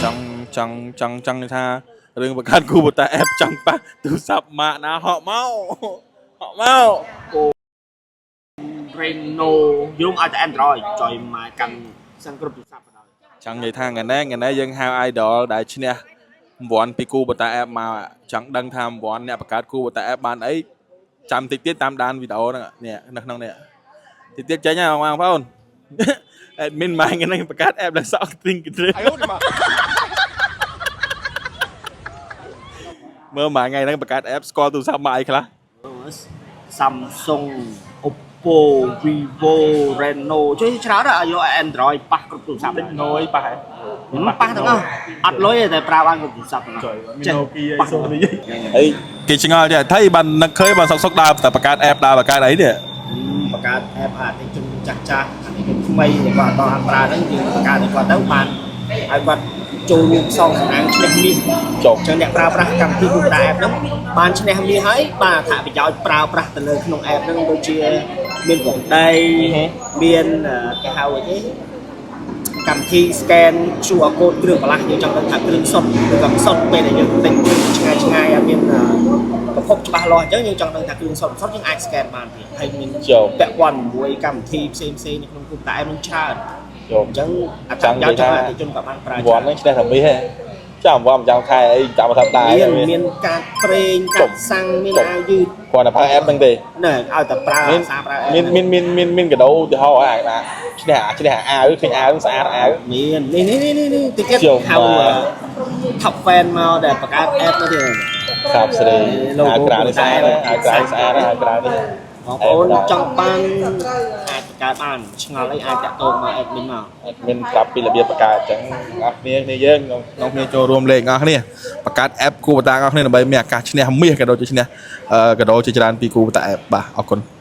ចង់ចង់ចង់ចង់ថារឿងបង្កើតគូបតា app ចង់ប៉ះទូរស័ព្ទម៉ាកណាហក់មកហក់មក Reno យើងឲ្យតែ Android ចុយមកកាន់សឹងគ្រប់ទូរស័ព្ទបណ្ដោយ ចង់និយាយថាថ្ងៃនេះថ្ងៃនេះយើងហៅ idol ដែលឈ្នះរង្វាន់ពីគូបតា app មកចង់ដឹងថារង្វាន់អ្នកបង្កើតគូបតា app បានអីចាំតិចទៀតតាមដានវីដេអូហ្នឹងនេះនៅក្នុងនេះតិចទៀតចេញហើយបងប្អូន admin មកថ្ងៃនេះបង្កើត app ដល់សក់ទ្រីងទ្រីមើលមួយថ្ងៃហ្នឹងបង្កើត app ស្គាល់ទូរស័ព្ទមកអីខ្លះ Samsung Oppo Vivo Reno ជួយច្រើនដល់យក Android ប៉ះគ្រប់ទូរស័ព្ទ តិចណយប៉ះហ៎ ប៉ះទាំងអស់អត់លុយទេតែប្រើបានគ្រប់ទូរស័ព្ទទាំងអស់ មាន Nokia អី Sony អីគេឆ្ងល់ចេះថៃបាននឹកឃើញបានសុកសុកដើរតែបង្កើត app ដើរបង្កើតអីនេះ បង្កើត app អាតិជនចាស់ចាស់អានេះថ្មីដែលគាត់អត់ដល់ប្រើហ្នឹងយើងបង្កើតឲ្យគាត់ទៅបានឲ្យគាត់ចូលរួមផ្សងសំណាងឈ្នះមាស ចុះ ចឹងអ្នកប្រើប្រាស់កម្មវិធី Google App ហ្នឹងបានឈ្នះមាសហើយបានអត្ថប្រយោជន៍ប្រើប្រាស់ទៅលើក្នុង app ហ្នឹងដូចជាមានវងដីមានគេហៅអីគេកម្មវិធី scan QR code គ្រឿងបន្លាស់យើងចង់ដឹងថាគ្រឿងសុទ្ធឬក៏មិនសុទ្ធពេលដែលយើងទិញគ្រឿងឆ្ងាយឆ្ងាយអត់មានប្រភពច្បាស់លាស់អញ្ចឹងយើងចង់ដឹងថាគ្រឿងសុទ្ធមិនសុទ្ធយើងអាច scan បានទៀតហើយមាន ចុះ ពាក់ព័ន្ធជាមួយកម្មវិធីផ្សេងផ្សេងៗនៅក្នុង Google App ហ្នឹងច្រើន ចុះ អញ្ចឹងអត្ថប្រយោជន៍ចង់ឲ្យអតិថិជនក៏បានប្រើ វ័នហ្នឹងឈ្នះតែមាសហ៎ចាំវ័នចាំខែអីចាំថាដែរ មានមានការប្រេងការសាំងមានអាវយឺត គ្រាន់តែប្រើ app ហ្នឹងទេ ណែឲ្យតែប្រើ មាន សារប្រើ មានមានមានមានមានកដោឧទាហរណ៍អាឈ្នះឈ្នះអាវឃើញអាវស្អាតអាវ មាននេះនេះនេះនេះតិចទៀត ជុំ ហៅ top fan មកដែលបង្កើត app នោះទៀត សាបស្រីអាវក្រៅនេះស្អាតអាវក្រៅស្អាតអាវក្រៅនេះ បងប្អូនចង់បានអាចបង្កើតបានឆ្ងល់អីអាចតាក់ទងមក admin មក មានប្រាប់ពីរបៀបបង្កើតអញ្ចឹងអ្នកគ្នាគ្នាយើងក្នុងគ្នាចូលរួមលេងអ្នកគ្នាបង្កើត app គូបតាអ្នកគ្នាដើម្បីមានឱកាសឈ្នះមាសក៏ដូចជាឈ្នះកដោជាច្រើនពីគូបតា app បាទអរគុណ។